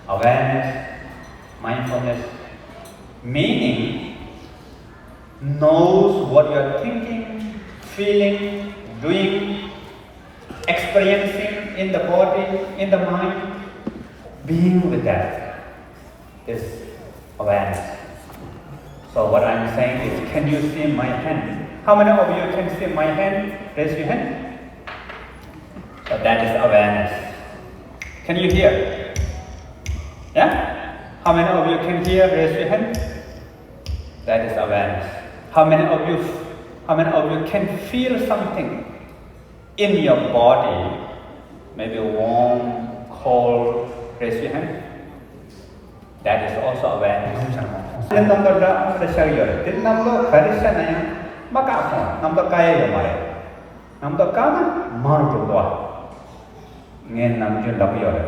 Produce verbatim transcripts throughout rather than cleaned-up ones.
Awareness, mindfulness, meaning knows what you are thinking, feeling, doing, experiencing in the body, in the mind, being with that is awareness. So what I'm saying is, can you see my hand? How many of you can see my hand? Raise your hand. So that is awareness. Can you hear? Yeah? How many of you can hear? Raise your hand. That is awareness. How many of you, how many of you can feel something in your body? Maybe warm, cold. Raise your hand. That is also awareness. དེ་རྣམ་རྟོག་འདྲ་འདྲ་ཤར་ཡོད་རེད། དེ་རྣམ་རྟོག་ག་རེ་ཤར་ན་ཡང་མ་བཀག་སོང་། རྣམ་རྟོག་བཀག་ཡ་ཡོད་མ་རེད། རྣམ་རྟོག་བཀག་ན་མང་རུ་འགྲོ་གི་འདུག་ངས་ནམ་རྒྱུན་ལབ་ཀྱི་ཡོད་རེད།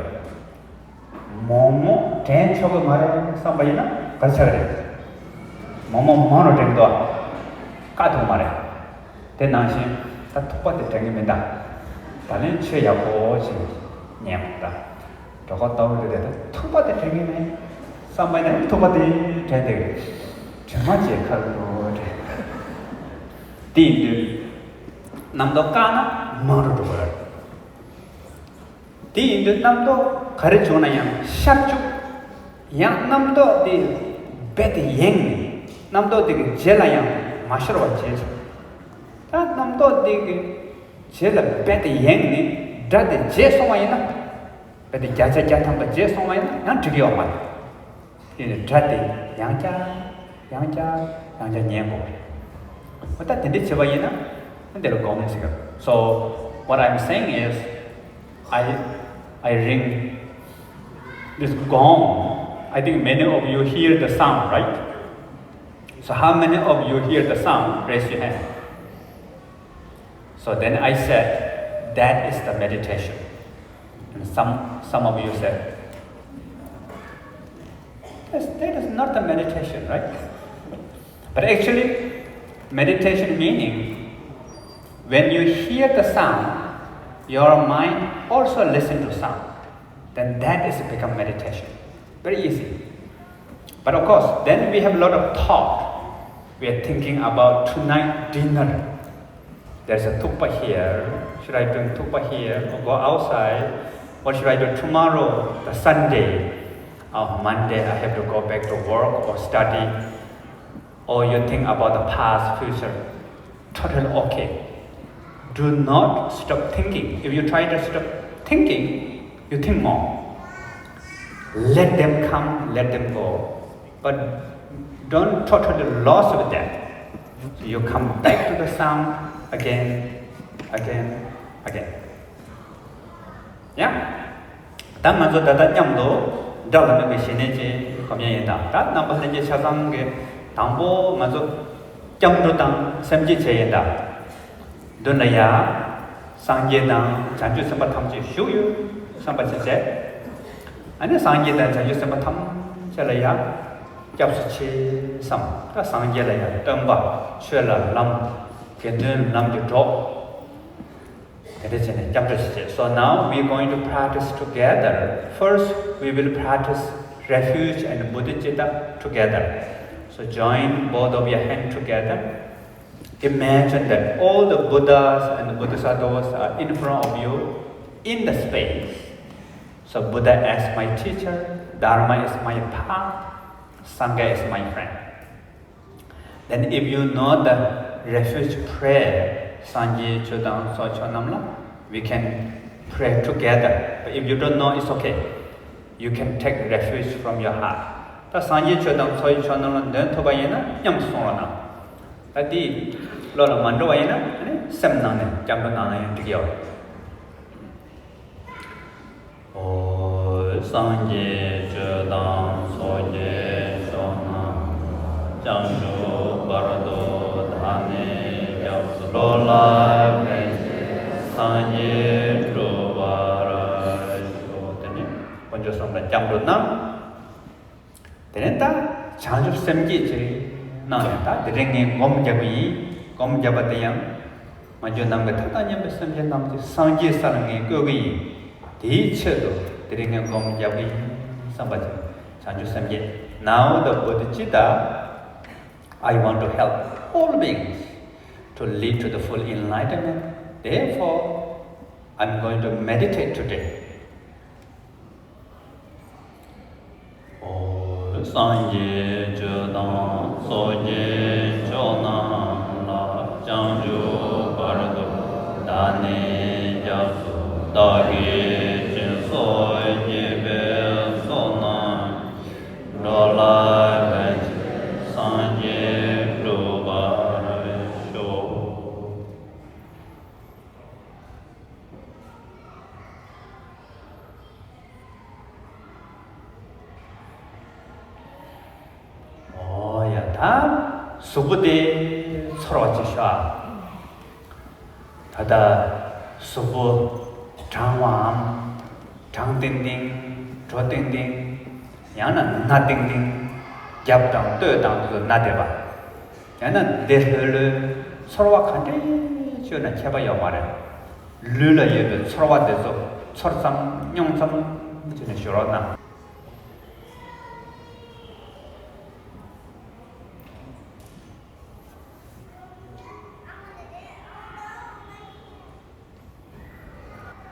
མོག་མོག་དྲན་ཆོག་གི་མ་རེད་བསམ་པ་ཡིན་ན་ག་རེ་ཆགས་རེད། མོག་མོག་མང་རུ་དྲན་གྱི་འདུག་བཀག་ཐུབ་མ་རེད། དེ་ནང་བཞིན་ད་ཐུག་པ་དེ་དྲན་གྱི་མིན་ད། ད་ལན་ཆོས་ཡག་པོ་ཞིག་ཉན་དགོས་ད། གྲོད་ཁོག་ལྟ་བུ་དེ་དེ་ད་ཐུག་པ་དེ་དྲན་གྱི་མེད་བསམ་པ་ཡིན་ན་ཐུག་པ་དེ་དྲན་དེ་དྲན་མ་བྱེད་ཁ་ལོ་དྲན། དེ་ཡིན་དུས་རྣམ་རྟོག་བཀག་ན་མང་རུ་འགྲོ་གི་རེད། དེ་ཡིན་དུས་རྣམ་རྟོག་ག་རེ་བྱུང་ན་ཡང་ཤར་བཅུག་ཡང་རྣམ་རྟོག་དེ་རྦད་དེ་ཡེངས་ནས་རྣམ་རྟོག་དེ་གི་རྗེས་ལ་ཡང་མ་ཤོར་བ་བྱས་ཤིང་། ད་རྣམ་རྟོག་དེ་གི་རྗེས་ལ་རྦད་དེ་ཡེངས་ནས་དགྲ་དེ་བརྗེད་སོང་བ་ཡིན་ན། རྦད་དེ་བརྒྱ་ཆ་བརྒྱ་ཐམ་པ་བརྗེད་སོང་བ་ཡིན་ན་ཡང་འགྲིག་གི་ཡོད་མ་རེད། དེ་ནི་དགྲ་དེ་ཡང་བསྐྱར་ཡང་བསྐྱར་ཡང་བསྐྱར་ཉན་དགོས་རེད། འོ་ད་དེ་འདྲ་བྱས་པ་ཡིན་ན་འདི་ལ་སྒོམ་ཟེར་གི། So what I'm saying is, I, I ring this gong. I think many of you hear the sound, right? So how many of you hear the sound? Raise your hand. So then I said, that is the meditation. And some, some of you said, "That's, that is not the meditation, right?" But actually, meditation meaning, when you hear the sound, your mind also listen to sound. Then that is become meditation. Very easy. But of course, then we have a lot of thought. We are thinking about tonight dinner. There's a thukpa here. Should I drink thukpa here or go outside? What should I do tomorrow, the Sunday? Oh, Monday, I have to go back to work or study. Or you think about the past, future. Totally okay. Do not stop thinking. If you try to stop thinking, you think more. Let them come, let them go. But don't totally lost with them. You come back to the sound again, again, again. Yeah? ད་ང་ཚོ་ད་ལྟ་མཉམ་དུ་དགྲ་ལ་དམིགས་པའི་ཞི་གནས་ཀྱི་སྒོམ་ཡས་ཡིན་ད། ད་རྣམ་པ་ལྷན་སྐྱེས་ཆ་ཚང་གི་དང་པོ་ང་ཚོ་སྐྱབས་འགྲོ་དང་སེམས་བསྐྱེད་བྱས་ཡིན་ད། མདུན་ལ་ཡ། སངས་རྒྱས་དང་བྱང་ཆུབ་སེམས་དཔའ་ཐམས་ཅད་བཞུགས་ཡོད་བསམ་པ་བྱས་བྱས། ཨ་ནི་སངས་རྒྱས་དང་བྱང་ཆུབ་སེམས་དཔའ་ཐམས་ཅད་ལ་ཡ། སྐྱབས་སུ་མཆི་བསམ། ད་སངས་རྒྱས་ལ་ཡ་སྟོན་པ། ཆོས་ལ་ལམ། དགེ་འདུན་ལམ་གྱི་གྲོགས། དེ་འདྲ་བྱས་ནས་སྐྱབས་འགྲོ་ཞིག་བྱེད། So now we are going to practice together. First, we will practice refuge and bodhicitta together. So join both of your hands together. Imagine that all the Buddhas and the Bodhisattvas are in front of you in the space. So Buddha as my teacher, Dharma is my path, Sangha is my friend. Then if you know the refuge prayer, སངས་རྒྱས་ཆོས་དང་ཚོགས་མཆོག་རྣམས་ལ། We can pray together. But if you don't know, it's okay. You can take refuge from your heart. ད་སངས་རྒྱས་ཆོས་དང་ཚོགས་མཆོག་རྣམས་ལ་འདོན་ཐུབ་པ་ཡིན་ན་མཉམ་དུ་གསུང་རོགས་གནང་། ད་དེ་བློ་ལ་མ་འགྲོ་བ་ཡིན་ན་ཨ་ནི་སེམས་ནང་ནས་སྐྱབས་འགྲོ་གནང་ན་ཡང་འགྲིག་ཡོད། ཨོ། སངས་རྒྱས་ཆོས་དང་ཚོགས་ཀྱི་མཆོག་རྣམས་ལ། སྐྱབས་འགྲོ་བར་དུ་བདག་ནི་སྐྱབས་སུ་འགྲོ་ལ། ཕན་ཕྱིར་སངས་རྒྱས་འགྲུབ་པར་ཤོག། དེ་ནས་དཀོན་མཆོག་གསུམ་ལ་སྐྱབས་འགྲོ་གནང་། དེ་ནས་ད་བྱང་ཆུབ་སེམས་བསྐྱེད་ཅིག་གནང་ནས། ད་དེ་རིང་ངས་སྒོམ་རྒྱག་གི་ཡིན། སྒོམ་རྒྱག་པ་དེ་ཡང་མ་གྱུར་ནམ་མཁའི་མཐའ་དང་མཉམ་པའི་སེམས་ཅན་རྣམས་ཀྱི་སངས་རྒྱས་ས་ལ་ངས་བཀོད་ཀྱི་ཡིན། དེའི་ཆེད་དུ་དེ་རིང་ངས་སྒོམ་རྒྱག་གི་ཡིན་ བསམ་པ་ཅན། བྱང་ཆུབ་སེམས་བསྐྱེད། Now the Buddha Citta, I want to help all beings to lead to the full enlightenment. Therefore, I'm going to meditate today. ཨོ། སངས་རྒྱས་ཆོས་དང་ཚོགས་ཀྱི་མཆོག་རྣམས་ལ། བྱང་ཆུབ་བར་དུ་བདག་ནི་སྐྱབས་སུ། བདག་གིས་སྦྱིན་སོགས་བགྱིས་པའི་ཚོགས་རྣམས། འགྲོ་ལ་ཕན་ཕྱིར་སངས་རྒྱས་འགྲུབ་པར་ཤོག། ཨོ་ཡ། ད་གཟུགས་པོ་དེ་ཚོར་བ་ཅིག་ཤོག་ཨ། ད་ལྟ་གཟུགས་པོ་གྲང་བའམ། གྲང་ཏིང་ཏིང་། དྲོ་ཏིང་ཏིང་། ཡང་ན་ན་ཏིང་ཏིང་། རྒྱབ་དང་སྟོད་དང་དེ་ཚོ་ན་བསྡད་པ། ཡང་ན་བདེ་ལྷོད་ལྷོད། ཚོར་བ་ག་འདྲས་བྱུང་ན་ཁྱད་པར་ཡོད་མ་རེད། ལུས་ལ་ཡོད་པའི་ཚོར་བ་དེ་ཚོ་ཚོར་ཙམ་མྱོང་ཙམ་བྱས་ནས་བཞུགས་རོགས་གནང་།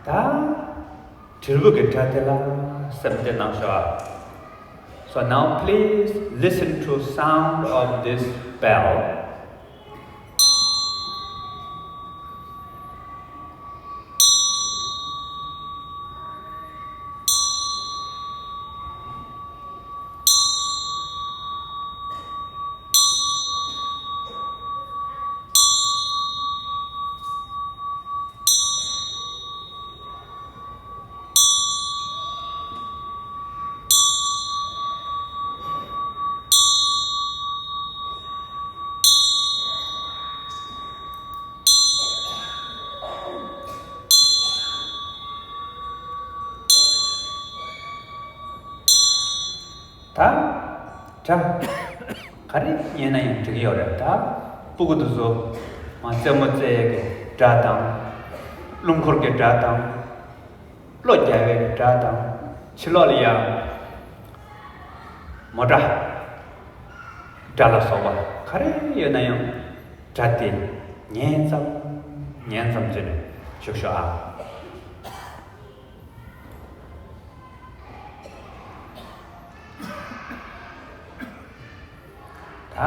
ད་དྲིལ་བུ་གི་སྒྲ་དེ་ལ་སེམས་གཏད་གནང་ཤོག་ཨ། So now please listen to sound of this bell. ད་སྒྲ་ག་རེ་ཉན་ན་ཡང་འགྲིག་གི་ཡོད་རེད། ད་སྤུ་གུ་དེ་ཚོ་མ་རྩེད་མོ་རྩེ་ཡས་ཀྱི་སྒྲ་དང་། རླུང་འཁོར་གྱི་སྒྲ་དང་། གློ་རྒྱག་པའི་སྒྲ་དང་། ཕྱི་ལོགས་ལ་ཡང་མོ་ཊ་སྒྲ་ལ་སོགས་པ་ག་རེ་ཡོད་ན་ཡང་སྒྲ་དེ་ཉན་ཙམ་ཉན་ཙམ་བྱས་ནས་བཞུགས་ཤོག་ཨ། ད་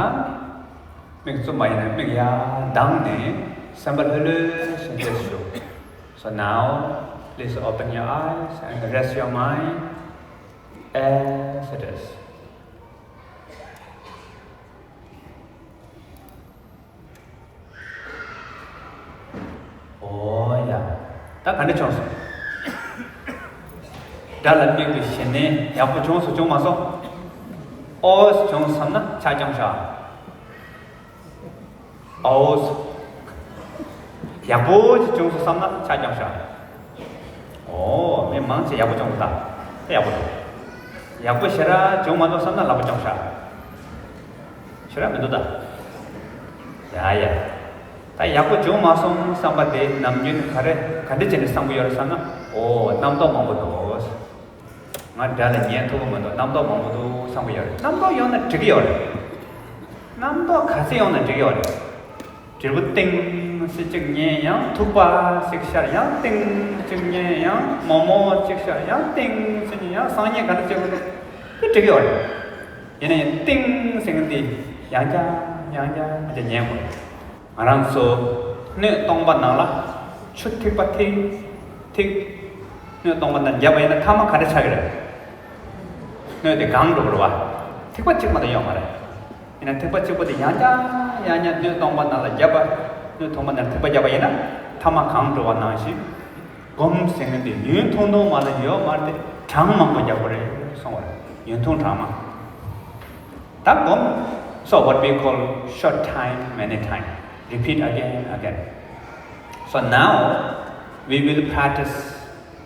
མིག་བཙུམ་པ་ཡིན་ན་མིག་ཡར་གདངས་ནས་སེམས་པ་ལྷོད་ལྷོད་བྱས་ནས་བཞུགས། So now, please open your eyes and rest your mind as it is. ཨོ་ཡ། ད་ག་འདྲ་བྱུང་སོང་། སྒྲ་ལ་དམིགས་པའི་ཞེ་ནས་ཡག་པོ་བྱུང་སོང་བྱུང་མ་སོང་། ཨོ་བྱུང་བསམ་ན་ཕྱག་བརྐྱངས་ཤག་ཨོ། ཡག་པོ་ཅིག་བྱུང་སོང་བསམ་ན་ཕྱག་བརྐྱངས་ཤག་ཨོ། མི་མང་ཆེ་ཡག་པོ་བྱུང་སོང་ད། ད་ཡག་པོ་འདུག་ཡག་པོ་ཞེ་དྲག་བྱུང་མ་འདུག་བསམ་ན་ལག་པ་བརྐྱངས་ཤག་ཞེ་དྲག་མི་འདུག་ད། ཡ་ཡ། ད་ཡག་པོ་བྱུང་མ་སོང་བསམ་པ་དེ་ནམ་རྒྱུན་ག་རེ་ག་འདྲ་བྱས་ནས་བསམ་གྱི་ཡོད་རེད་བསམ་ན། ཨོ། རྣམ་རྟོག་མང་པོ་འདུག་ང་སྒྲ་ལ་ཉན་ཐུབ་ཀྱི་མི་འདུག་རྣམ་རྟོག་མང་པོ་འདུག་བསམ་གྱི་ཡོད་རེད། རྣམ་རྟོག་ཡོང་ན་འགྲིག་གི་ཡོད་རེད། རྣམ་རྟོག་ག་ཚོད་ཡོང་ན་འགྲིག་གི་ཡོད་རེད། དྲིལ་བུ་ཏིང་ཟེར་གཅིག་ཉན། ཡང་ཐུག་པ་ཞིག་ཤར། ཡང་ཏིང་གཅིག་ཉན། ཡང་མོག་མོག་གཅིག་ཤར། ཡང་ཏིང་ཟེར་ཉན། ཡང་སང་ཉིན་ག་འདྲ་བྱེད་དགོས་འདུག་དེ་འགྲིག་གི་ཡོད་རེད། ཡིན་ན་ཡང་ཏིང་ཟེར་མཁན་དེ་ཡང་བསྐྱར་ཡང་བསྐྱར་ཡང་བསྐྱར་ཉན་དགོས་རེད། ང་རང་ཚོ་སྣོད་སྟོང་པ་ནང་ལ་ཆུ་ཐིགས་པ་ཐིགས་ཐིགས། སྣོད་སྟོང་པ་ནང་བརྒྱབ་པ་ཡིན་ན་མཐའ་མ་ག་རེ་ཆགས་ཀྱི་རེད། སྣོད་དེ་གང་འགྲོ་གི་རེད་བ། ཐིགས་པ་གཅིག་མ་གཏོགས་ཡོད་མ་རེད། ཡིན་ན་ཐིགས་པ་གཅིག་པོ་དེ་ཡང་བསྐྱར་ཡང་བསྐྱར་སྣོད་སྟོང་པ་ནང་ལ་བརྒྱབ་པ། སྣོད་སྟོང་པ་ནང་ཐིགས་པ་བརྒྱབ་པ་ཡིན་ན་མཐའ་མ་གང་འགྲོ་བ་ནང་བཞིན། སྒོམ་ཟེར་མཁན་དེ་ཡུན་ཐུང་ཐུང་མ་གཏོགས་ཡོད་མ་རེད་དེ། གྲངས་མང་པོ་རྒྱག་དགོས་རེད་གསུངས་པ་རེད། ཡུན་ཐུང་གྲངས་མང་། ད་སྒོམ། So what we call short time, many time. Repeat again, again. So now we will practice.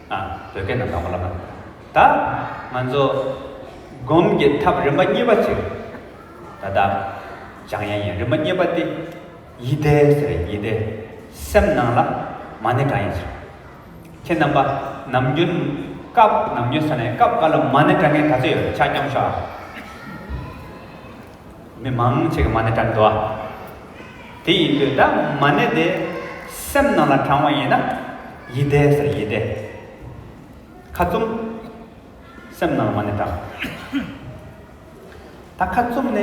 ཨ། བོད་སྐད་ནང་དང་པོ་ལབ་ན། ད་ང་ཚོ་སྒོམ་གྱི་ཐབས་རིམ་པ་གཉིས་པ་ཅིག་ད་ལྟ་སྦྱང་ཡ་ཡིན། རིམ་པ་གཉིས་པ་དེ་ཡིད་བདེ་ཟེར་རེད། ཡིད་བདེ། སེམས་ནང་ལ་མ་ཎི་བགྲང་ཡ་ཅིག་ཁྱེད་རྣམ་པ་ནམ་རྒྱུན་ སྐབས་ནམ་ཉོན་ས་ནས་སྐབས་འགའ་ལ་མ་ཎི་བགྲང་མཁན་ག་ཚོད་ཡོད། ཕྱག་བརྐྱངས་ཤོག་ཨ། མི་མང་ཆེ་གི་མ་ཎི་བགྲང་འདུག་ཨ། དེ་ཡིན་དུས་ད་མ་ཎི་དེ་སེམས་ནང་ལ་བགྲང་བ་ཡིན་ན། ཡིད་བཟླས་ཟེར། ཡིད་བཟླས། ཁ་བཙུམ། སེམས་ནང་ལ་མ་ཎི་བགྲང་། ད་ཁ་བཙུམ་ནས་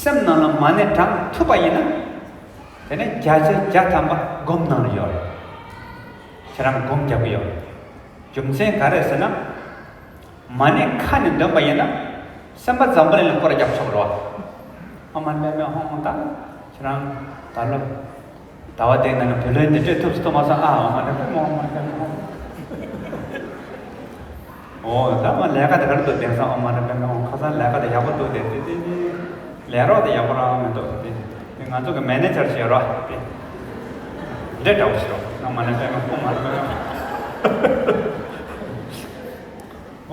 སེམས་ནང་ལ་མ་ཎི་བགྲང་ཐུབ་པ་ཡིན་ན། དེ་ནས་བརྒྱ་ཆ་བརྒྱ་ཐམ་པ་སྒོམ་ནང་ལ་ཡོད་རེད། ཁྱེད་རང་སྒོམ་རྒྱག་གི་ཡོད་རེད། རྒྱུ་མཚན་ག་རེ་ཟེར་ན། མ་ཎི་ཁ་ནས་འདོན་པ་ཡིན་ན། སེམས་པ་འཛམ་བུ་གླིང་ལ་སྐོར་ར་རྒྱབ་ཆོག་རོ། ཨོཾ་མ་ཎི་པདྨེ་ཧཱུྃ། ད་ཁྱེད་རང་ད་ལོ་ཟླ་བ་དེའི་ནང་ནས་བུ་ལོན་དེ་སྤྲོད་ཐུབ་སུ་ཐུབ་མ་སོང་ཨ། ཨོཾ་མ་ཎི་པདྨེ་ཧཱུྃ། ཨོཾ་མ་ཎི་པདྨེ་ཧཱུྃ། ཨོ་ད་མ་ལས་ཀ་དེ་ག་རེ་འདུག་དེང་སང་ཨོཾ་མ་ཎི་པདྨེ་ཧཱུྃ། ཁ་སང་ལས་ཀ་དེ་ཡག་པོ་འདུག་དེ་དེ་དེ་ལས་རོགས་དེ་ཡག་པོ་རང་མི་འདུག་དེ་དེ་ང་ཚོ་གི་མེ་ནེ་ཇར་ཞིག་ཡོད་རོགས་དེ་འདྲེ་འདྲ་བོ་ཞིག་རོགས། ཨོཾ་མ་ཎི་པདྨེ་ཧཱུྃ། ཨོཾ་མ་ཎི་པདྨེ་ཧཱུྃ།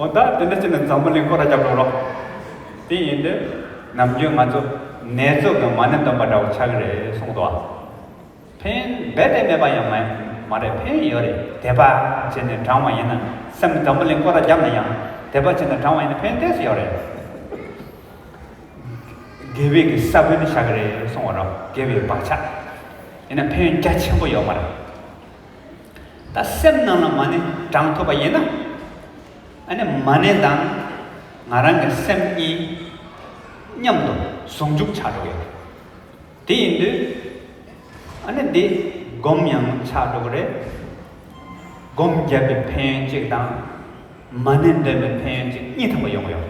འོ་ད་དེ་འདྲ་བྱས་ནས་འཛམ་བུ་གླིང་སྐོར་ར་རྒྱབ་འགྲོ་རོགས། དེ་ཡིན་དུས་ནམ་རྒྱུན་ང་ཚོ་ནེ་ཙོ་གི་མ་ཎི་འདོན་པ་འདྲ་བོ་ཆགས་ཀྱི་རེད་གསུངས་འདུག་ཨ། ཕན་རྦད་དེ་མེད་པ་ཡང་མ་མ་རེད། ཕན་ཡོད་རེད། དད་པ་བྱས་ནས་བགྲང་བ་ཡིན་ན། སེམས་འཛམ་བུ་གླིང་སྐོར་ར་བརྒྱབ་ན་ཡང་དད་པ་བྱས་ནས་བགྲང་བ་ཡིན་ན་ཕན་ཏོག་ཙམ་ཡོད་རེད། དགེ་བའི་གི་ས་བོན་ནི་བཞག་གི་རེད་གསུང་བ་རོ། དགེ་བའི་བག་ཆགས། ཡིན་ན་ཕན་ཡོན་རྒྱ་ཆེན་པོ་ཡོད་མ་རེད། ད་སེམས་ནང་ལ་མ་ཎི་བགྲང་ཐུབ་པ་ཡིན་ན། ཨ་ནི་མ་ཎི་དང་ང་རང་གི་སེམས་གཉིས་མཉམ་དུ་ཟུང་འཇུག་ཆགས་འགྲོ་གི་ཡོད། དེ་ཡིན་དུས་ཨ་ནི་འདི་སྒོམ་ཡང་ཆགས་འགྲོ་གི་རེད། སྒོམ་བརྒྱབ་པའི་ཕན་ཡོན་གཅིག་དང་། མ་ཎི་འདོན་པའི་ཕན་ཡོན་གཅིག་གཉིས་ཐམ་པ་ཡོང་གི་ཡོད།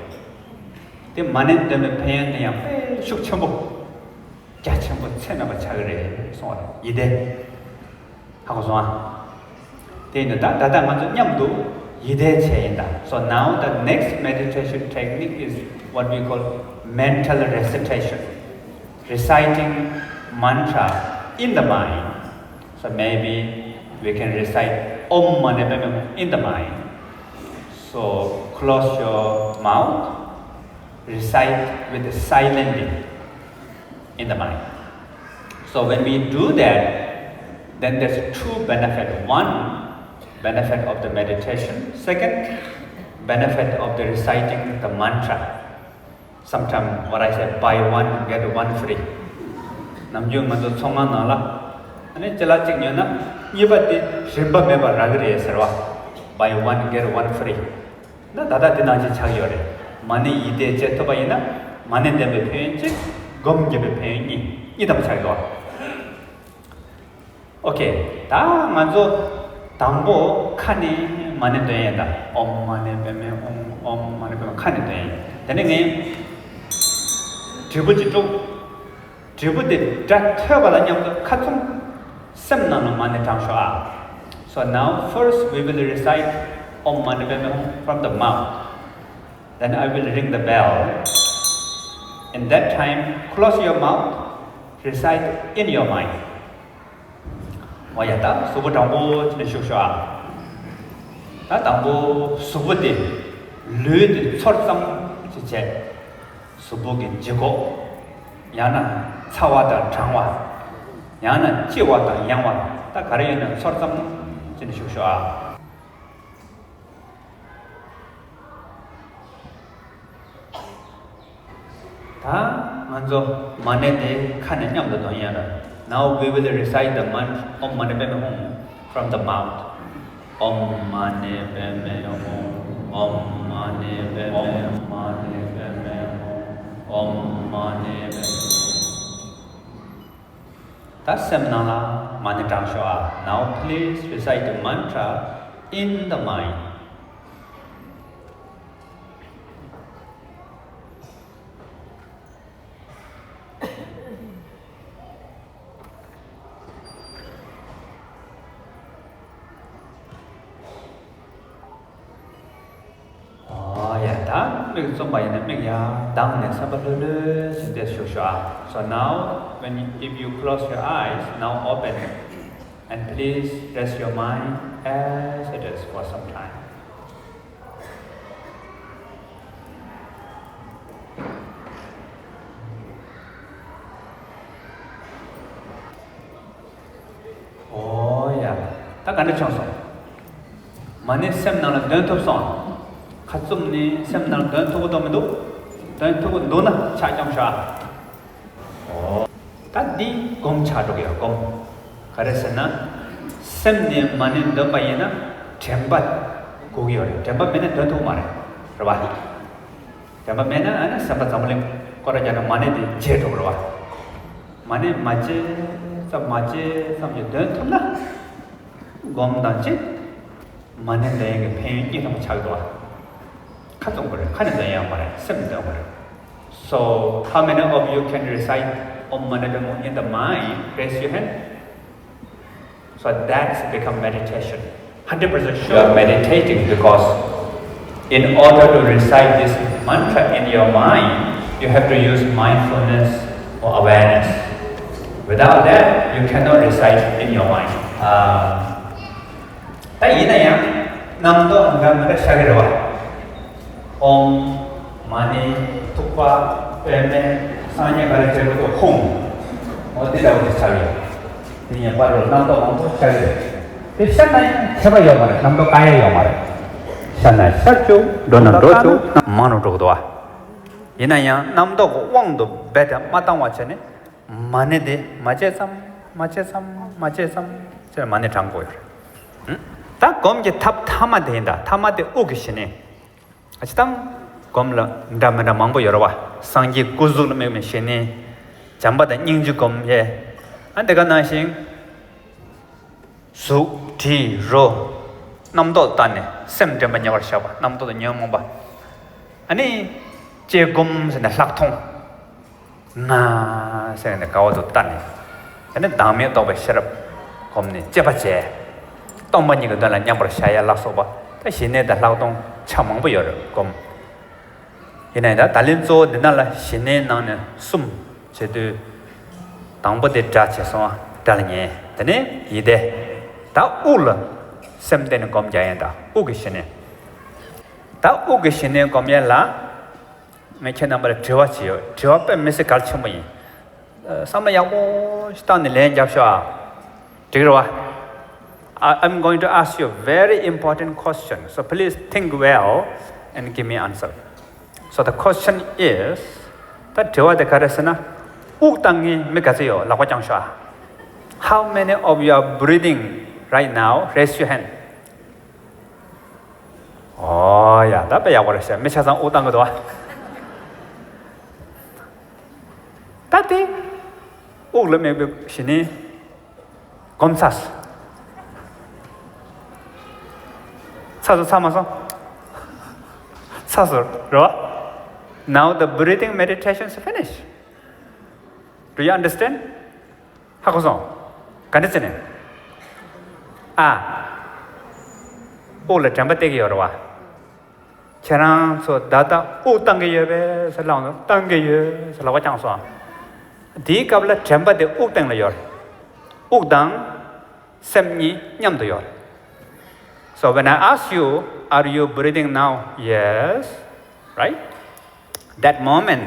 དེ་མ་ཎི་འདོན་པའི་ཕན་ཡོན་དེ་ཡང་དཔེ་ཤུགས་ཆེན་པོ། རྒྱ་ཆེན་པོ་ཚད་མེད་པ་ཆགས་ཀྱི་རེད་གསུངས་པ་རེད། ཡིད་བཟླས། ཧ་གོ་སོང་ཨ། དེ་ནི་ད་ད་ལྟ་ང་ཚོ་མཉམ་དུ་ཡིད་བཟླས་བྱས་ཡིན་ད། So now the next meditation technique is what we call mental recitation, reciting mantra in the mind. So maybe we can recite Om Mani Padme Hum in the mind. So close your mouth, recite with silently in the mind. So when we do that, then there's two benefit. One, benefit of the meditation. Second, benefit of the reciting the mantra. Sometimes what I say, buy one, get one free. ནམ་རྒྱུན་ང་ཚོ་ཚོང་ཁང་ནང་ལ་ཨ་ནི་ཅ་ལག་གཅིག་ཉོས་ན་གཉིས་པ་དེ་རིན་པ་མེད་པར་རག་གི་རེད་ཟེར་བ། Buy one, get one free. ད་ད་ལྟ་དེ་ནང་བཞིན་ཆགས་ཡོད་རེད། མ་ཎི་ཡིད་བཟླས་བྱེད་ཐུབ་པ་ཡིན་ན། མ་ཎི་འདོན་པའི་ཕན་ཡོན་གཅིག་སྒོམ་བརྒྱབ་པའི་ཕན་ཡོན་གཉིས། གཉིས་ཐམ་པ་ཆགས་ཡོད། ཨོ་ཁེ། ད་ང་ཚོ་དང་པོ་ཁ་ནས་མ་ཎི་འདོན་ཡིན་ད། ཨོཾ་མ་ཎི་པདྨེ་ཧཱུྃ། ཨོཾ་མ་ཎི་པདྨེ། ཁ་ནས་འདོན་ཡིན། དེ་ནས་ངས་དྲིལ་བུ་གཅིག་དཀྲུགས། དྲིལ་བུ་དེ་སྒྲ་ཐོས་པ་དང་མཉམ་དུ་ཁ་བཙུམ། སེམས་ནང་ལ་མ་ཎི་བགྲང་ཤོག་ཨ། So now first we will recite Om Mani Padme Hum from the mouth. Then I will ring the bell. In that time, close your mouth, recite in your mind. འོ་ཡ། ད་གཟུགས་པོ་དྲང་པོ་བྱས་ནས་བཞུགས་ཤོག་ཨ། ད་དང་པོ་གཟུགས་པོ་དེ། ལུས་དེ་ཚོར་ཙམ་ཅིག་བྱས། གཟུགས་པོ་གི་ལྗིད་ཁོག་ཡང་ན་ཚ་བ་དང་གྲང་བ། ཡང་ན་ལྕི་བ་དང་ཡང་བ། ད་ག་རེ་ཡོད་ན་ཚོར་ཙམ་བྱས་ནས་བཞུགས་ཤོག་ཨ། ད་ང་ཚོ་མ་ཎི་དེ་ཁ་ནས་མཉམ་དུ་འདོན་ཡ་ལ། Now we will recite the mantra Om Mani Padme Hum from the mouth. Om Mani Padme Hum. Om Mani Padme Hum. Om Mani Padme Hum. Om Mani Padme Hum. ད་སེམས་ནང་ལ་མ་ཎི་བགྲང་ཤོག་ཨ། Now please recite the mantra in the mind. ཨོ་ཡ། ད་མིག་བཙུམ་པ་ཡིན་ན་མིག་ཡར་གདངས་ནས་སེམས་པ་ལྷོད་ལྷོད་བྱས་ཏེ་བཞུགས་ཤོག་ཨ། So now, when you, if you close your eyes, now open and please rest your mind as it is for some time. ཨོ་ཡ། ད་ག་འདྲ་བྱུང་སོང་། མ་ མ་ཎི་སེམས་ནང་ལ་འདོན་ཐུབ་སོང་། ཁ་བཙུམ་ནས་སེམས་ནང་ལ་འདོན་ཐུབ་ཀྱི་འདུག་མི་འདུག་འདོན་ཐུབ་ཀྱི་འདུག་ན་ཕྱག་བརྐྱངས་ཤོག་ཨ། ད་འདི་སྒོམ་ཆགས་འགྲོ་གི་ཡོད། སྒོམ། ག་རེ་ཟེར་ན། སེམས་ནས་མ་ཎི་འདོན་པ་ཡིན་ན་དྲན་པ་དགོས་ཀྱི་ཡོད་རེད། དྲན་པ་མེད་ན་འདོན་ཐུབ་མ་རེད། རེད་བ། དྲན་པ་མེད་ན་ཨ་ནི་སེམས་པ་འཛམ་བུ་གླིང་སྐོར་ར་རྒྱག་ན་མ་ཎི་དེ་བརྗེད་འགྲོ་གི་རེད་བ། མ་ཎི་མ་བརྗེད་ཙམ་མ་བརྗེད་ཙམ་གྱིས་འདོན་ཐུབ་ན། སྒོམ་དང་གཅིག་མ་ཎི་འདོན་ཡག་གི་ཕན་ཡོན་གཉིས་ཐོག་མ་ཆགས་འདུག་ཁ་བཙུམ་དགོས་རེད། ཁ་ནས་འདོན་ཡག་མ་རེད། སེམས་ནས་འདོན་དགོས་རེད། So, how many of you can recite Om Mani Padme Hum in the mind? Raise your hand. So that's become meditation. Hundred percent sure. You are meditating because in order to recite this mantra in your mind, you have to use mindfulness or awareness. Without that, you cannot recite in your mind. Uh, ད་ཡིན་ན་ཡང་རྣམ་རྟོག་འདྲ་མི་འདྲ་ཤར་གི་རེད་བ། ཨོཾ། མ་ཎི། ཐུག་པ། པདྨེ། སངས་རྒྱས་ག་རེ་བྱེད་དགོས་འདུག་ཧཱུྃ། འོ་དེ་འདྲ་བོ་ཞིག་ཆགས་ཡོད། དེ་ཡིན་པར་རོ་རྣམ་རྟོག་མང་པོ་ཤར་གི་རེད། དེ་ཤར་ན་ཡང་ཁྱད་པར་ཡོད་མ་རེད། རྣམ་རྟོག་བཀག་ཡས་ཡོད་མ་རེད། ཤར་ན་ཤར་བཅུག་འགྲོ་ན་འགྲོ་བཅུག་མང་རུ་འགྲོ་གི་འདུག་བ། ཡིན་ན་ཡང་རྣམ་རྟོག་གི་དབང་དུ་རྦད་དེ་མ་བཏང་བ་བྱས་ནས། མ་ཎི་དེ་མ་བརྗེད་ཙམ། མ་བརྗེད་ཙམ། མ་བརྗེད་ཙམ་ཟེར་མ་ཎི་བགྲང་དགོས་ཡོད་རེད། ད་སྒོམ་གྱི་ཐབས་ཐ་མ་དེ་ཡིན་ད། ཐ་མ་དེ་དབུགས་ཀྱི་ཞི་གནས། ཨ་ཅི་དང་། སྒོམ་ལ་འདྲ་མི་འདྲ་མང་པོ་ཡོད་རེད་བ། སངས་རྒྱས་སྐུ་གཟུགས་ལ་དམིགས་པའི་ཞི་གནས། བྱམས་པ་དང་སྙིང་རྗེ་སྒོམ་ཡས། ཨ་དེ་ག་ནང་བཞིན། གཟུགས་དྲི་རོ། རྣམ་རྟོག་ལྟ་ནས་སེམས་དྲན་པ་ཉེ་བར་བཞག་པ། རྣམ་རྟོག་དང་ཉོན་མོངས་པ། ཨ་ནི། དཔྱད་སྒོམ་ཟེར་ནས་ལྷག་མཐོང་། ང་ཟེར་ནས་དགའ་བ་དུ་ལྟ་ནས། ཨ་ནི་བདག་མེད་རྟོགས་པའི་ཤེས་རབ་སྒོམ་ནས་དཔྱད་པ་བྱས། སྟོང་པ་ཉིད་ཀྱི་དོན་ལ་མཉམ་པར་བཞག་ཡ་ལ་སོགས་པ། ད་ཞི་གནས་དང་ལྷག་མཐོང་ཆ་མང་པོ་ཡོད་རེད་སྒོམ། ཡིན་ན་ཡང་ད་ད་ལན་གཙོ་བོ་འདི་ནང་ལ་ཞི་གནས་ནང་ནས་གསུམ་བྱེད་དུས། དང་པོ་དེ་སྒྲ་བྱས་སོང་བ། སྒྲ་ལ་ཉན། དེ་ནས་ཡིད་བདེ། ད་དབུགས་ལ་སེམས་གཏད་ནས་སྒོམ་རྒྱག་ཡས་ད་དབུགས་ཀྱི་ཞི་གནས། ད་དབུགས་ཀྱི་ཞི་གནས་སྒོམ་ཡས་ལ། ངས་ཁྱེད་རྣམ་པ་ལ་དྲི་བ་བྱེད་ཡོད། དྲི་བ་དཔེ་མི་སྲིད་གལ་ཆེན་པོ་ཡིན། ཨ། བསམ་བློ་ཡག་པོ་ཞིག་བཏང་ནས་ལན་རྒྱབ་ཤོག་ཨ། འགྲིག་རེད་བ། I- I'm going to ask you a very important question. So please think well and give me answer. So the question is, ད་དྲི་བ་དེ་ག་རེ་ཟེར་ན། དབུགས་བཏང་མཁན་མི་ག་ཚོད་ཡོད། ལག་པ་བརྐྱངས་ཤོག་ཨ། How many of you are breathing right now? Raise your hand. ཨོ་ཡ། ད་དཔེ་ཡག་པོ་རེད་ཤག་མི་ཆ་ཚང་དབུགས་བཏང་གི་འདུག་ཨ། ད་དེ་དབུགས་ལ་དམིགས་པའི་ཞི་གནས་སྒོམ་ཚར་སོང་། ཚར་སོང་། ཚར་མ་སོང་། ཚར་སོང་རེད་བ། Now the breathing meditation is finished. Do you understand? ཧ་གོ་སོང་། ག་འདྲ་བྱས་ནས། ཨ། དབུགས་ལ་དྲན་པ་གཏད་ཀྱི་ཡོད་རེད་བ། ཁྱེད་རང་ཚོ་ད་ལྟ་དབུགས་བཏང་གི་ཡོད་པས་ཟེར་ལབ་ན། བཏང་གི་ཡོད་ཟེར་ལག་པ་བརྐྱངས་སོང་། དེའི་སྐབས་ལ་དྲན་པ་དེ་དབུགས་སྟེང་ལ་ཡོད་རེད། དབུགས་དང་སེམས་གཉིས་མཉམ་དུ་ཡོད་རེད། So when I ask you, are you breathing now? Yes. Right? That moment,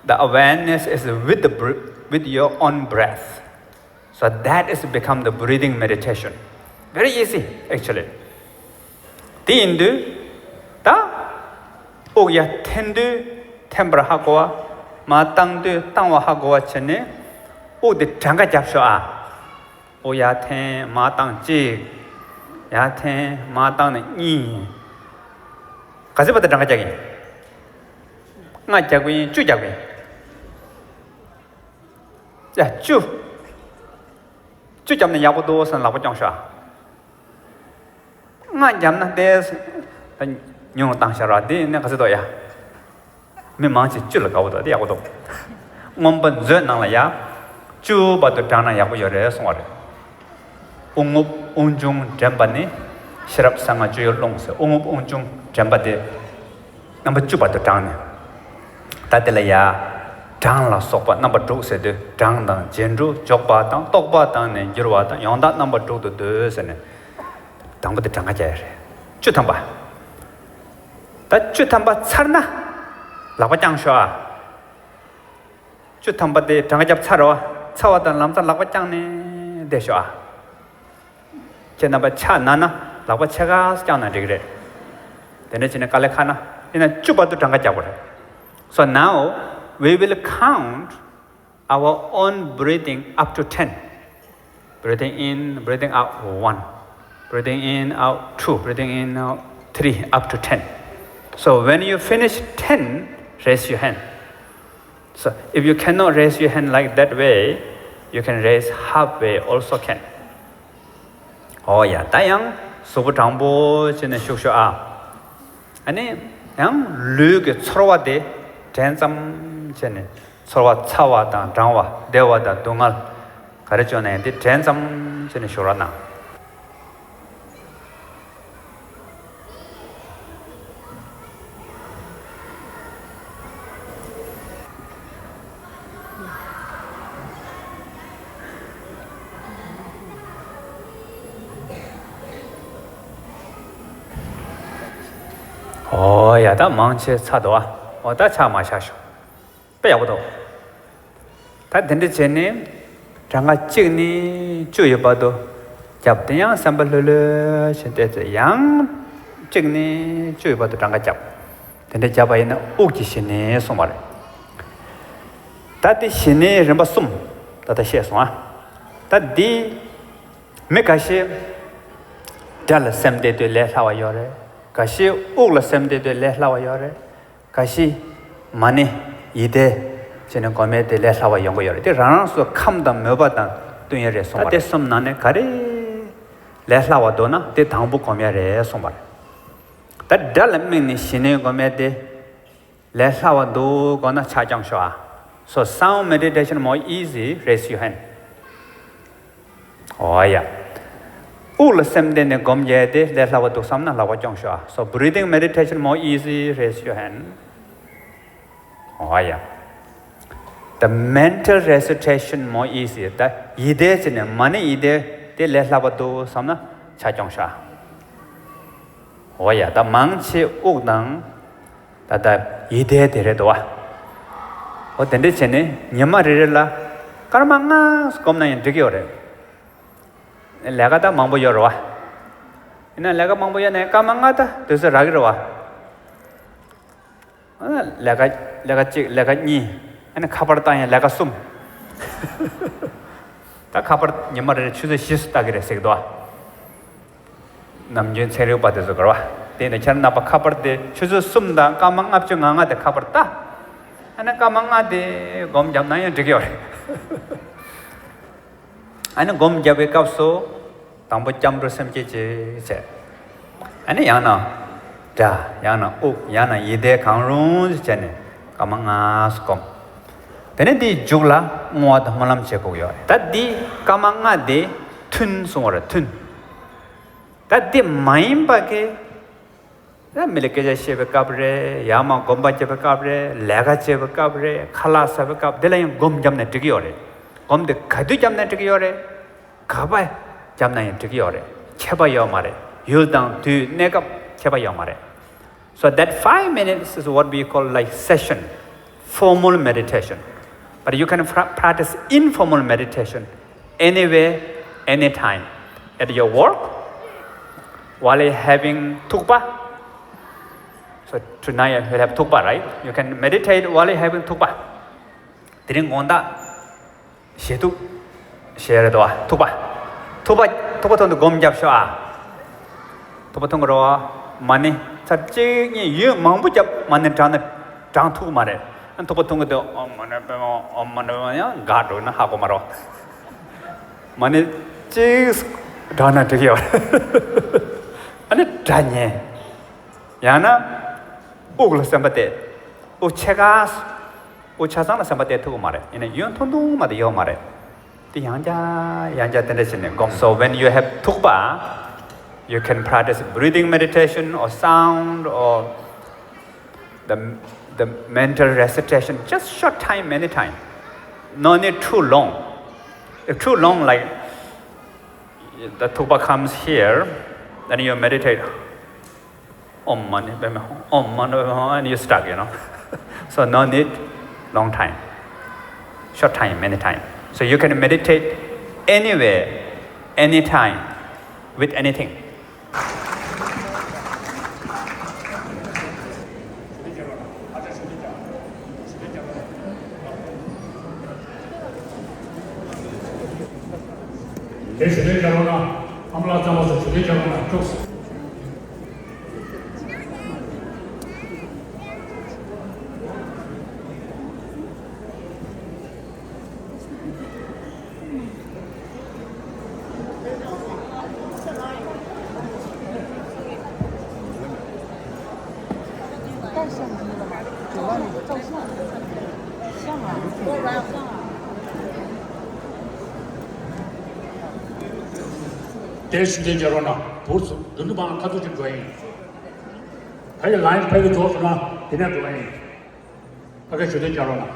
the awareness is with the br- with your own breath. So that is become the breathing meditation. Very easy, actually. དེ་ཡིན་དུས། ད་དབུགས་ཡར་འཐེན་དུས་འཐེན་པར་ཧ་གོ་བ། མར་བཏང་དུས་བཏང་བ་ཧ་གོ་བ་བྱས་ནས། དབུགས་དེ་གྲངས་ཀ་རྒྱབ་ཤོག་ཨ། དབུགས་ཡར་འཐེན། མར་བཏང་། གཅིག་ཡར་འཐེན། མར་བཏང་ནས་གཉིས། ག་ཚོད་བར་དུ་གྲངས་ཀ་རྒྱག་གི་ཡིན། ལྔ་རྒྱག་གི་ཡིན། བཅུ་རྒྱག་གི་ཡིན། ཡ། བཅུ། བཅུ་བརྒྱབ་ན་ཡག་པོ་འདུག་ཟེར་ན་ལག་པ་རྐྱོང་ཤོག་ཨ། ལྔ་བརྒྱབ་ན་ཏོག་ཙམ་ཉུང་བཏང་ཤག་ར། དེ་ནས་ག་ཚོད་འདུག་ཡ། མི་མང་ཆེ་བཅུ་ལ་དགའ་པོ་འདུག་དེ་ཡག་པོ་འདུག་མངོན་པ་མཛོད་ནང་ལ་ཡ། བཅུ་བར་དུ་བགྲངས་ན་ཡག་པོ་ཡོད་རེད་གསུང་བ་རེད། དབུགས་རྔུབ་དབུགས་འབྱུང་དྲན་པ་ནི། ཤེས་རབ་གསང་སྔགས་སྤྱོད་ཡུལ་ཀློང་ཟེར། དབུགས་རྔུབ་དབུགས་འབྱུང་དྲན་པ་དེ། རྣམ་པ་བཅུ་བར་དུ་བགྲངས་ནས། ད་དེ་ལ་ཡ། གྲངས་ལ་སོགས་པ་རྣམ་པ་དྲུག་ཟེར་དུས། གྲངས་དང་རྗེས་འགྲོ། འཇོག་པ་དང་རྟོག་པ་དང་ནི་འགྱུར་བ་དང་། ཡང་དག་རྣམ་པ་དྲུག་ཏུ་འདོད་ཟེར་ནས། དང་པོ་དེ་གྲངས་ཀ་རྒྱག་ཡ་རེད། བཅུ་ཐམ་པ། ད་བཅུ་ཐམ་པ་ཚར་ན། ལག་པ་བརྐྱང་ཤོག་ཨ། བཅུ་ཐམ་པ་དེ་གྲངས་ཀ་རྒྱབ་ཚར་རོ། ཚར་བ་དང་ལམ་སང་ལག་པ་བརྐྱངས་ནས་བསྡད་ཤོག་ཨ། ཁྱེད་རྣམ་པ་ཕྱག་ན་ན། ལག་པ་ཕྱེད་ཀ་བརྐྱངས་ན་འགྲིག་རེད། དེ་འདྲ་བྱས་ནས་དཀའ་ལས་ཁག་ན་ཡིན་ན་བཅུ་བར་དུ་གྲངས་ཀ་རྒྱག་དགོས་རེད། So now we will count our own breathing up to ten. Breathing in, breathing out, one. Breathing in, out, two. Breathing in, out, three, up to ten. So when you finish ten, raise your hand. So if you cannot raise your hand like that way, you can raise halfway also can. ཨོ་ཡ། ད་ཡང་གཟུགས་པོ་དྲང་པོ་བྱས་ནས་བཞུགས་ཤོག་ཨ། ཨ་ནི་ཡང་ལུས་ཀྱི་ཚོར་བ་དེ་དྲན་ཙམ་བྱས་ནས་ཚོར་བ་ཚ་བ་དང་གྲང་བ་བདེ་བ་དང་སྡུག་བསྔལ་ག་རེ་བྱུང་ན་ཡང་དེ་དྲན་ཙམ་བྱས་ནས་བཞུགས་རོགས་གནང་། ཨོ་ཡ། ད་མང་ཆེ་ཚར་འདུག་ཨ། ཨོ་ད་ཕྱག་མ་བཞག་ཤོག་དཔེ་ཡག་པོ་འདུག་ད་དེ་འདྲ་བྱས་ནས་གྲངས་ཀ་གཅིག་ནས་བཅུ་ཡི་བར་དུ་རྒྱབ། དེ་ཡང་སེམས་པ་ལྷོད་ལྷོད་བྱས་བལྟས་ཚེ་ཡང་གཅིག་ནས་བཅུ་ཡི་བར་དུ་གྲངས་ཀ་རྒྱབ། དེ་འདྲ་རྒྱབ་པ་ཡིན་ན་དབུགས་ཀྱི་ཞི་གནས་གསུངས་པ་རེད། ད་དེ་ཞི་གནས་རིམ་པ་གསུམ་ད་ལྟ་བཤད་སོང་ཨ། ད་འདི་མི་འགའ་ཤས་སྒྲ་ལ་སེམས་གཏད་དུས་ལས་སླ་བ་ཡོད་རེད། འགའ་ཤས་དབུགས་ལ་སེམས་གཏད་དུས་ལས་སླ་བ་ཡོད་རེད། འགའ་ཤས་མ་ཎི་ཡི་གེ་བྱས་ནས་སྒོམ་ཡས་དེ་ལས་སླ་བ་ཡོང་གི་ཡོད་རེད། དེ་རང་རང་སོ་ཁམས་དང་མོས་པ་དང་བསྟུན་ཡས་རེད་གསུངས་པ་རེད། ད་དེ་གསུམ་ནང་ནས་ག་རེ་ལས་སླ་བ་འདུག་ན་དེ་དང་པོ་སྒོམ་ཡས་རེད་གསུངས་པ་རེད། ད་སྒྲ་ལ་དམིགས་ནས་ཞི་གནས་སྒོམ་ཡས་དེ་ལས་སླ་བ་འདུག་དགོངས་ན་ཕྱག་རྐྱོང་ཤོག་ཨ། So sound meditation more easy, raise your hand. ཨོ་ཡ། དབུགས་ལ་སེམས་གཏད་ནས་སྒོམ་རྒྱག་དེ་ལས་སླ་བ་འདུག་བསམ་ན་ལག་པ་རྐྱོང་ཤོག་ཨ། So breathing meditation more easy, raise your hand. ཨོ་ཡ། The mental recitation more easy. ད་ཡི་གེ་བྱས་ནས་མ་ཎི་ཡི་གེ་དེ་ལས་སླ་བ་འདུག་བསམ་ན་ཕྱག་རྐྱོང་ཤོག་ཨ། ཨོ་ཡ། ད་མང་ཆེ་དབུགས་དང་། ད་ལྟ་ཡི་གེ་དེ་རེད་དོ། འོ་དེ་འདྲ་བྱས་ནས་ཉི་མ་རེ་རེ་ལ་སྐར་མ་ལྔ་སྒོམ་ན་ཡང་འགྲིག་གི་ཡོད་རེད། ལས་ཀ་ད་མང་པོ་ཡོད་རེད་བ། ཡིན་ན་ལས་ཀ་མང་པོ་ཡོད་ན་ཡང་སྐར་མ་ལྔ་ད་དུས་ཚོད་རག་གི་རེད་བ། ལས་ཀ་ལས་ཀ་གཅིག་ལས་ཀ་གཉིས། ཨ་ནི་ཁ་པར་བཏང་ཡང་ལས་ཀ་གསུམ། ད་ཁ་པར་ཉི་མ་རེ་རེ་ཆུ་ཚོད་བཞི་སུ་ལྟ་གི་རེད་ཟེར་གི་འདུག་བ། ནམ་རྒྱུན་ཚན་རིག་པ་དེ་ཚོ་གར་བ། དེ་ནས་ཁྱེད་རྣམ་པ་ཁ་པར་དེ་ཆུ་ཚོད་གསུམ་དང་སྐར་མ་ལྔ་བཅུ་ང་ལྔ་དེ་ཁ་པར་ལྟ། ཨ་ནི་སྐར་མ་ལྔ་དེ་སྒོམ་བརྒྱབ་ན་ཡང་འགྲིག་གི་ཡོད་རེད། ཨ་ནི་སྒོམ་བརྒྱབ་པའི་སྐབས་སུ་དང་པོ་སྐྱབས་འགྲོ་སེམས་བསྐྱེད་ཅིག་བྱས། ཨ་ནི་ཡང་ན་སྒྲ། ཡང་ན་དབུགས། ཡང་ན་ཡིད་བདེ་གང་རུང་ཞིག་བྱས་ནས་སྐར་མ་ལྔ་སྒོམ། དེ་ནས་དེའི་མཇུག་ལ་བསྔོ་བ་དང་སྨོན་ལམ་བྱེད་དགོས་ཡོད་རེད། ད་འདི་སྐར་མ་ལྔ་དེ་ཐུན་གསུང་བ་རེད། ཐུན། ད་འདི་མ་ཡིན་པ་གི། ད་མི་ལ་སྐད་ཆ་བཤད་པའི་སྐབས་རེད། ཡང་མ་སྒོམ་པ་བརྒྱབ་པའི་སྐབས་རེད། ལས་ཀ་བྱེད་པའི་སྐབས་རེད། ཁ་ལག་ཟ་བའི་སྐབས་འདི་ལ་ཡང་སྒོམ་བརྒྱབ་ན་འགྲིག་གི་ཡོད་རེད། སྒོམ་དེ་ག་དུས་བརྒྱབ་ན་འགྲིག་གི་ཡོད་རེད། ག་པར་བརྒྱབ་ན་ཡང་འགྲིག་གི་ཡོད་རེད། ཁྱད་པར་ཡོད་མ་རེད། ཡུལ་དང་དུས་གནས་སྐབས་ཁྱད་པར་ཡོད་མ་རེད། So that five minutes is what we call like session, formal meditation. But you can pra- practice informal meditation anywhere, anytime. At your work, while you're having thukpa. So tonight you'll have thukpa, right? You can meditate while you're having thukpa. དེ་རིང་དགོང་དག་ཞལ་ཐུག་ཞལ་རེད་དོ། ཐུག་པ། ཐུག་པ། ཐུག་པ་ཐོག་ཏུ་སྒོམ་རྒྱབ་ཤོག་ཨ། ཐུག་པ་ཐུག་གི་རོ། མ་ཎི་ཚར་གཅིག་གཉིས་ཡུན་མང་པོ་རྒྱབ། མ་ཎི་བགྲངས་ན་བགྲང་ཐུབ་མ་རེད། ཨ། ཐུག་པ་ཐུག་གི་དུས་ཨོཾ་མ་ཎི་པདྨེ་ཧཱུྃ། ཨོཾ་མ་ཎི་པདྨེ་ཧཱུྃ། ཡང་དགའ་འགྲོ་ན་ཧ་གོ་མ་རོ། མ་ཎི་གཅིག་བགྲངས་ན་འགྲིག་ཡོད། ཨ་ནི་སྒྲ་ཉན། ཡང་ན་དབུགས་ལ་སེམས་པ་གཏད། དབུགས་ཆད་ག་དབུགས་ཆ་ཚང་ལ་སེམས་པ་གཏད་ཐུབ་ཀྱི་མ་རེད། ཡིན་ན་ཡུན་ཐུང་ཐུང་མ་གཏོགས་ཡོད་མ་རེད། དེ་ཡང་བསྐྱར་ཡང་བསྐྱར་དེ་འདྲ་བྱས་ནས་སྒོམ། So when you have thukpa, you can practice breathing meditation or sound or the, the mental recitation, just short time, anytime. No need too long. If too long, like the thukpa comes here, then you meditate. Om mani padme hum, om mani padme hum, and you stuck, you know. So no need long time, short time, many time. So you can meditate anywhere, anytime, with anything. དེ་ཞུ་དོན་རྒྱག་རོགས་གནང་། ཨ་མ་ལགས་ཚང་མ་ཚོ་ཞུ་དོན་རྒྱག་རོགས་གནང་། ཐུགས། དེ་ཞུ་དེ་རྒྱ་རོ་ན་བུར་སུ་དགུན་དུ་བང་ཁ་ཐུག་ཅིག་འགྲོ་ཡིན། ཕ་ཡི་ལ་ཡིན་ཕ་ཡི་རྫོགས་སོང་ན་དེ་ནས་འགྲོ་ཡིན། ཕ་གི་ཞུ་དེ་རྒྱ་རོ་ན།